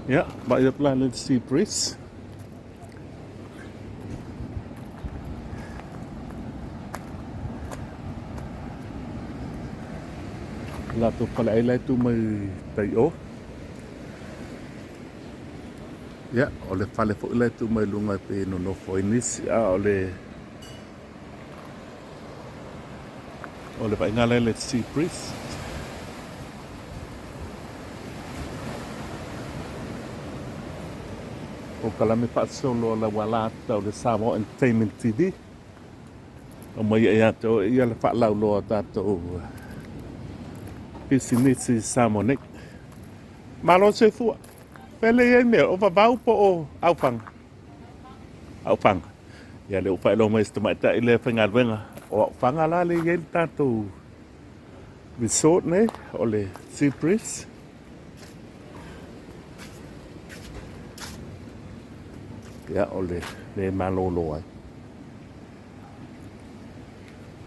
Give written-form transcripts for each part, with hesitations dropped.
Ia, vaai atu la le sea breeze. Latou faleai la e tu mai tai o. Ia, o le fale foi la e tu mai luga e pei e nonofo ai nisi, a o le o le vaaiga lea le sea breeze. Polokalame faasolo a le auala o le Samoa Entertainment TV. Aumai ai ia te oe ia le faalauloa o tatou pisinisi i Samoa nei. Malo soifua. Pele i ai mea, o vavau po o aufaga? Aufaga. Ia lea ua faailoa mai e si tamaitai lea faigaluega, o Aufaga la lea e i ai le tatou resort nei, o le Sea Breeze. Ia, o le le malolo ai.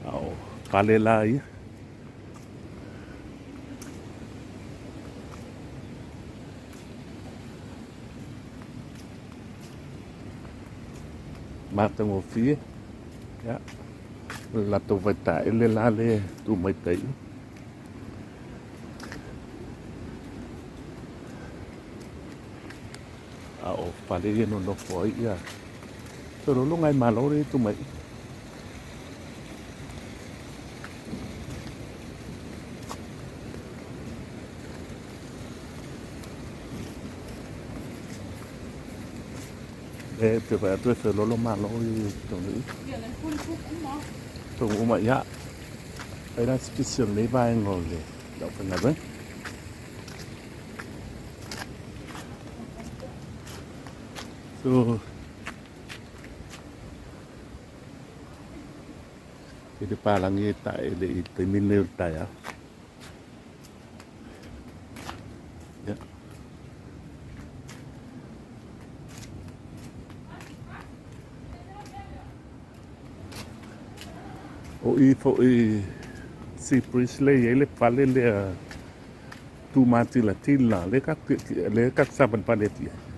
A o fale la ia. Matagofie. Ia, o le latou vaitaele la lea e tu mai tai. A o fale ia nonofo ai ia Tolologa e malo le tu mai. E te whai atu e whelolo malo i tonu i. Tonu uma ia. Ai la sipisi o lenei vaega o le lau faigaluega. So, i te pālangi e taele i te taimi nei o le taeao. Yeah. O i foʻi Sea Breeze lea e i ai le fale lea tumatilatila lea ka lea ka savalivali atu i ai.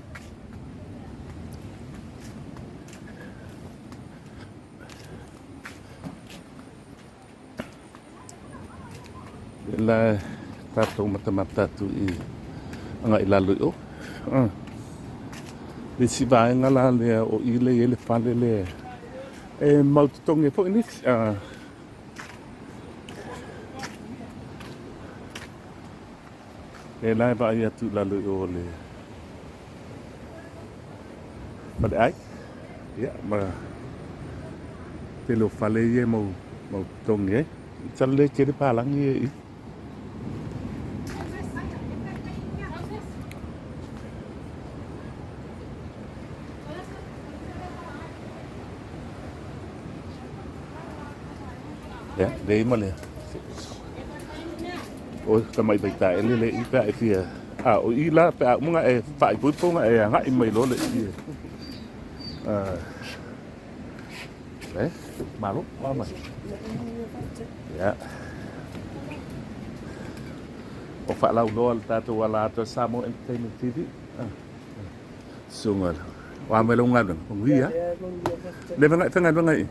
La tatou matamata atu i agai i lalo i o. Ah. Le isi vaega la lea o i lea i ai le fale lea e mau totogi ai foi nisi. Ah. Lea la e vaai atu i lalo i o le faleai. Ia, ma tele o fale ia e mau, mau totogi ai. Masalo lea e tele palagi ia i i. Ia, lea ma le O tamai vaitaele le i pe a e fia a o i la pe a uma e faaipoipo nga e agai mai loa le i e malo wa mai ia o faalauloa le tatou ala atu a Samoa Entertainment TV susuga wa mai lau galuega manuia le venga faigaluega i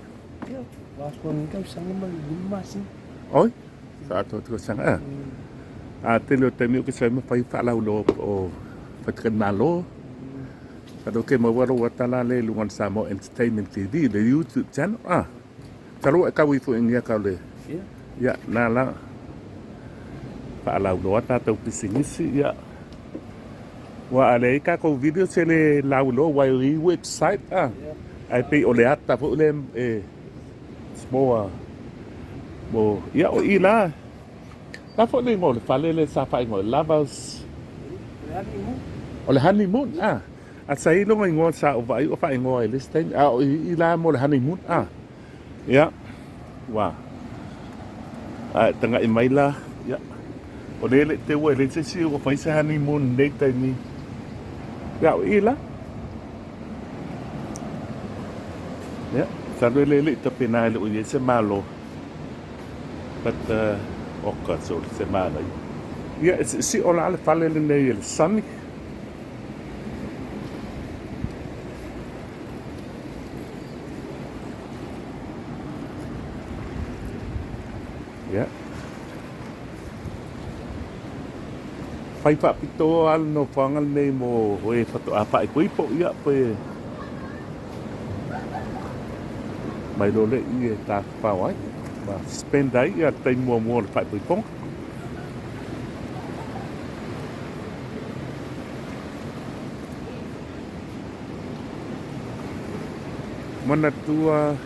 oi Sa atoa tausaga a. A tele o taimi o ke sai ma fai faalauiloa o Fatikanimalo. Sa do ke maua lou ata la le luga o le Samoa Entertainment TV, le YouTube channel a. Masalo ua e kau ifo i nia kau le ia na la faalauiloa tatou pisinisi ia. Ua a leai tatou video se le lauiloa ua i website a. Ae pei o le ata foi lea e Mo, mo, ia, o i la, la foi le igoa o le fale lea sa faaigoa, Lovers. O le honeymoon. O le honeymoon, ah. A sa i lona igoa sa ou vaai ua faaigoa i le isi taimi, a o i la mo le honeymoon, ah. Ia, ua, a e taga'i mai la, ia, o lea e le i teua e leai se isi ua fai se honeymoon i lenei taimi. Ia, o i la. Ia, masalo e le le i tapena e le o i ai se Malo. But, oka, so se manaia. Ia, e siosio la le fale lenei e le sami. Ia. Fai faapitoa lava le nofoaga lenei mo e faatoa faaipoipo, ia pe mai loa lea i i e tafafao ai ma spend ai ia le taimi muamua o le faaipoipoga. Manatua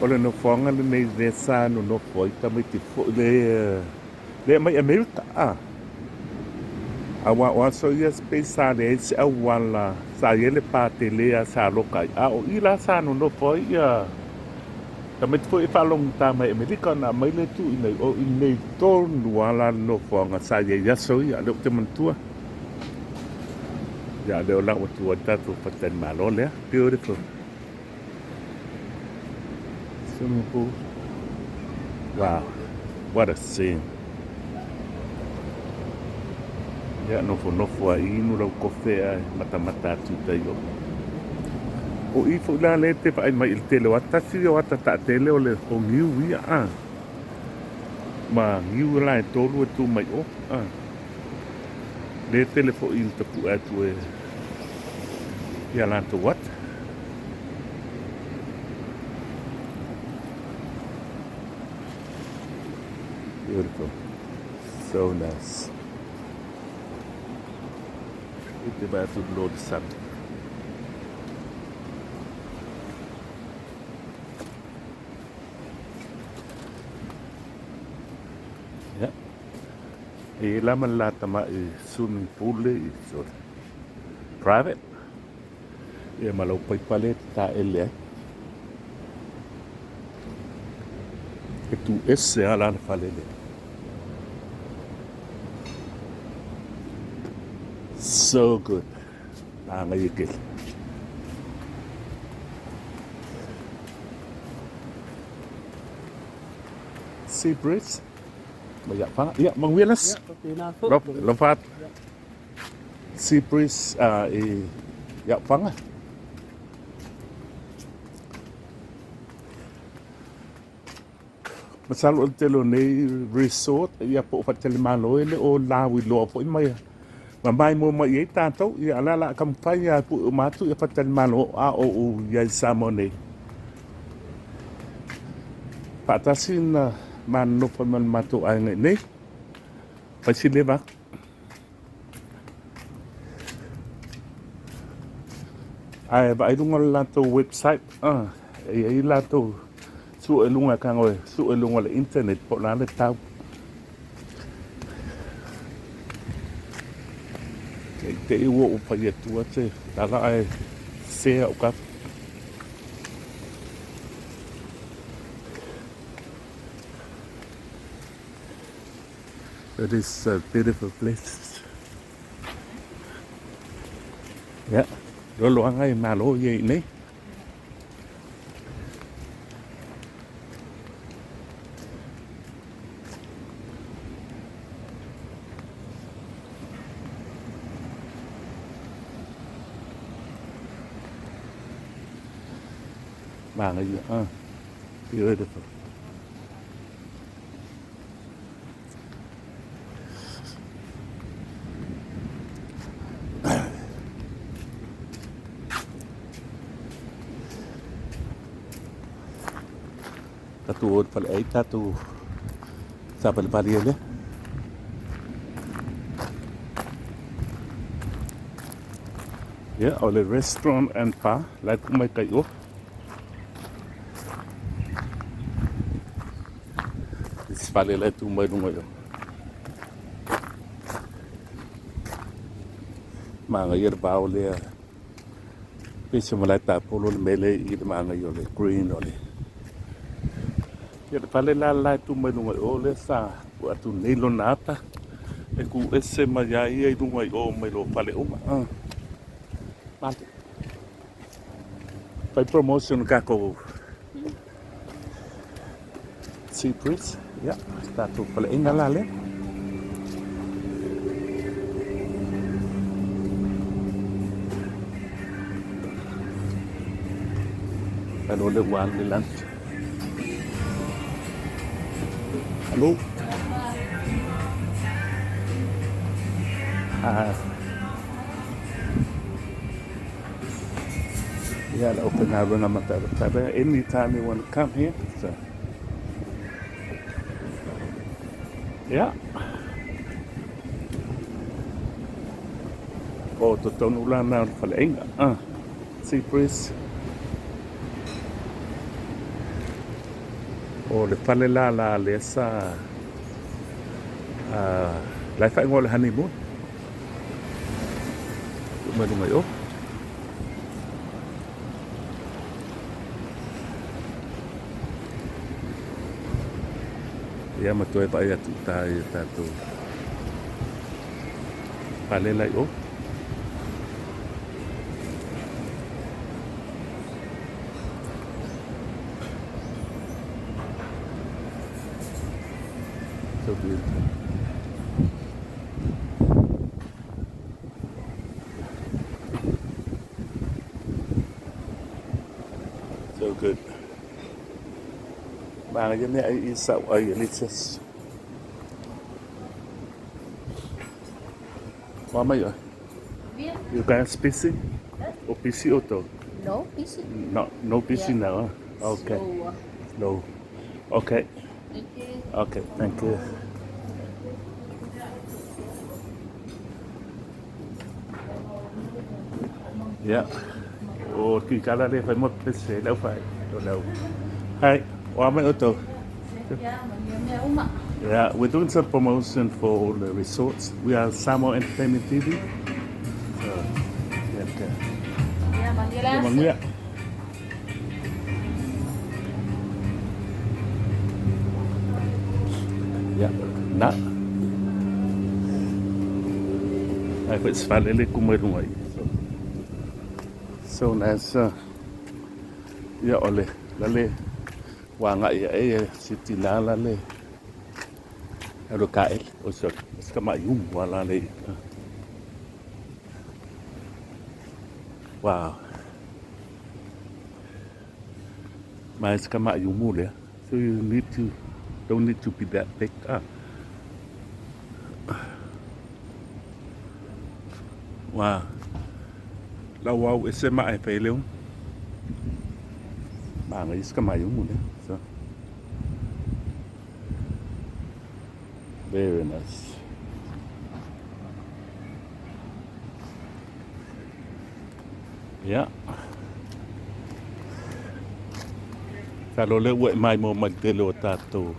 o le nofoaga lenei lea sa nonofo ai tamaiti foi le le mai Amerika a. Aua o aso ia pei sa leai se auala sa i ai le pa tele lava sa loka ai, a o i la sa nonofo ai ia tamaiti foi e faalogogata mai Amerika ona aumai lea tuu i inei, o i inei tonu lava la le nofoaga sa i ai i aso ia, lea ou te manatua. Ia lea o la ua tu ai le tatou faletalimalo lea. Beautiful. Swimming pool. Wow, what a scene. Ia, nofonofo a inu lau kofe ae matamata atu i tai o. O i foi la lea te vaai mai i le tele o ata, tasi o ata taatele o le o niu ia a. Ma niu la e tolu e tu mai o a. Lea tele foi ina tapue atu e ia latou ata. Beautiful. So nice. I te vai atu lo le sami. Yeah. E la ma la tama i swimming pool le i so private. Ia ma lau paipa lea e te taele ai. E tu ese lava la le fale lea. So good. Manaia tele. Sea breeze. Ma ia whanga. Ia, manuia les. Ia, tēnā foʻi. Lofa atu. Sea breeze i Iaufaga. Masalo o le tele o nei resort ia po o faletalimalo e le o lauiloa foi mai ma maimoa mai i ai tatou. Ia a o le a la taumafai lava e pue uma atu ia faletalimalo a o ou i ai i Samoa nei. Faatasi na manonofo ai ma le matou aiga i inei. Fai si leva atu. Ae vaai luga o le latou website, e i ai latou sue luga e tago e sue luga o le internet po o le a le tau. Te i te i ua ou fai atua te tala ae sese au kapa. It is a beautiful place. Yeah, loloaga e malo ia i nei. Manaia, ah, beautiful. Tatou o i le faleai tatou savalivali ai lea. Ia, o le restaurant and bar, la e tuu mai tai o. Isi fale la e tu mai luga i o. Manaia le vao lea. Pei se malae tapolo le mea lea i le manaia o le green o le. Ia le fale la la e tu mai luga i o lea sa tuu atu nei lona ata. E ku ese mai a ia i luga i o mai lo fale uma. Mate. Fai promotion kākou Sea Breeze. Ia, tatou faleaiga la lea. Alo le ua alu le lunch. Malo. Ah. Yeah, le aufaigaluega matavatave'a. Anytime you want to come here. So. Yeah. O totonu la na o le faleaiga. Ah. Sea breeze. O le fale la la lea sa la e faaigoa o le honeymoon. Tuu mai luga i o. Ia ma toe vaai atu i uta i tatou fale la i o. So beautiful. So good. Manaia mea ai i sau ai e liches. Wā mai oe? You guys busy? O busy o tau? No busy. No, no busy Yeah. now. Huh? Okay. Slow. Slow. Okay. Thank you. Okay, thank you. Yeah. O ki kala le fai mo pese lau fai. O lau. Hi. O mai oto. Yeah, manuia mea uma. Yeah, we're doing some promotion for all the resorts. We are Samoa Entertainment TV. So, yeah, okay. Yeah, manuia le Yeah, aso. manuia. Yeah, na. Ai foi se fale le kuma i runga i. So, so nice. Ia o le la le ua agai aʻe e si tinā la le alu kaʻele oh sorry o si tamaʻi umu a la le wow ma e si tamaʻi umu lea so you need to don't need to be that big ah wow lau au ese ma e fai leo ma ngai si tamaʻi umu lea so very nice. Ia. Talo lea ua e maimoa mai le tele o tatou.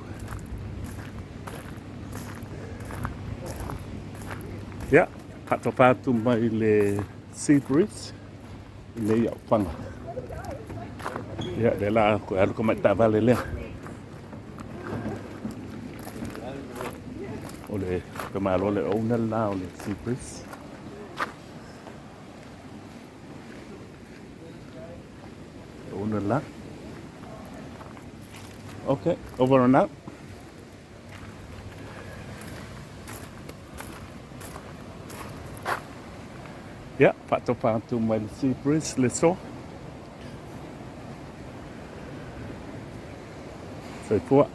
Ia, faatofa atu mai le Sea Breeze i nei au fanga. Ia, lea la koe alu ka mai taavale lea. O le tamaloa le owner la o le Sea Breeze. Owner la. Okay, over and out. Ia, faatofa atu mai le Sea Breeze le so. Soifua.